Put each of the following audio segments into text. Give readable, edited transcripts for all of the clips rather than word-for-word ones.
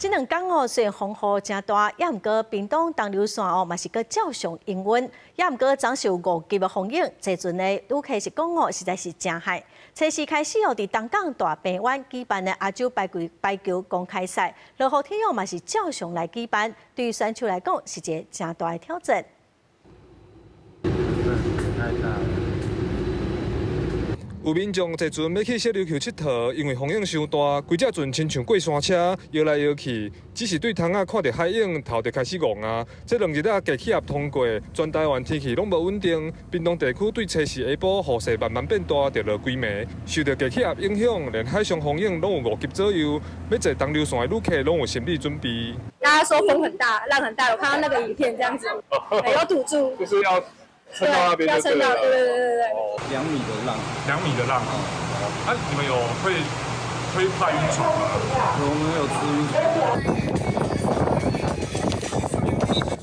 這兩工哦，雖然風雨誠大，也毋過屏東東流線哦，嘛是閣照常營運，也毋過遭受五級的風影，坐船的旅客是講哦，實在是誠害。初四開始哦，佇東港大鵬灣舉辦的亞洲排球公開賽，落雨天哦嘛是照常來舉辦，對於選手來講是一個誠大的挑戰。太大了。有民眾坐船欲去小琉球𨑨迌，因為風湧傷大，規隻船親像過山車，搖來搖去。只是對窗仔看著海湧，頭就開始戇啊。這兩日啊，低氣壓通過，全台灣天氣攏無穩定。屏東地區對初四下晡雨勢慢慢變大，就落規暝。受著低氣壓影響，連海上風湧攏有五級左右。欲坐東流線的旅客攏有心理準備。大家說風很大，浪很大，我看到那個影片這樣子，有堵住。就是要撐到那邊。要撐到，對對對對對。 2米的浪， 2米的浪。啊，你們有會怕暈船嗎？我們有吃暈船。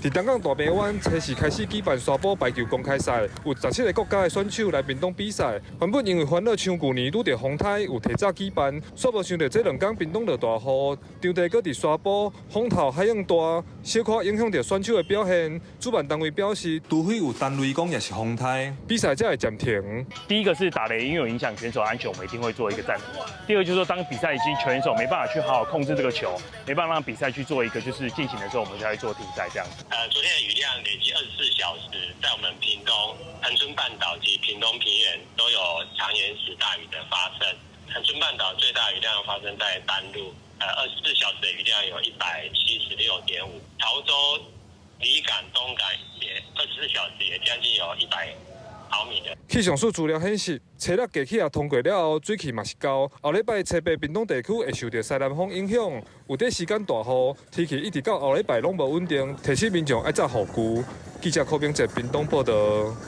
佇東港大鵬灣，初四開始舉辦沙埔排球公開賽，有17個國家的選手來屏東比賽。原本因為煩惱像舊年拄著風颱，有提早舉辦，煞無想著這兩工屏東落大雨，場地閣佇沙埔，風頭海湧大，小可影響著選手的表現。主辦單位表示，除非有單位講也是風颱，比賽才會暫停。第一個是打雷，因為有影響選手安全，我們一定會做一個暫停。第二個就是說，當比賽已經選手沒辦法去好好控制這個球，沒辦法讓比賽去做一個就是進行的時候，我們才會做停賽這樣子。昨天的雨量累計24小時，在我們屏東恆春半島及屏東平原都有長延時大雨的發生。恆春半島最大雨量發生在丹路，24小時的雨量有176.5。潮州、里港、東港也24小時也將近有100毫米的。氣象署資料顯示，初六低氣壓通過了後，水氣嘛是夠。後禮拜初八屏東地區會受著西南風影響，有短時間大雨，天氣一直到後禮拜攏無穩定，提醒民眾愛紮雨具。記者柯明哲屏東報導。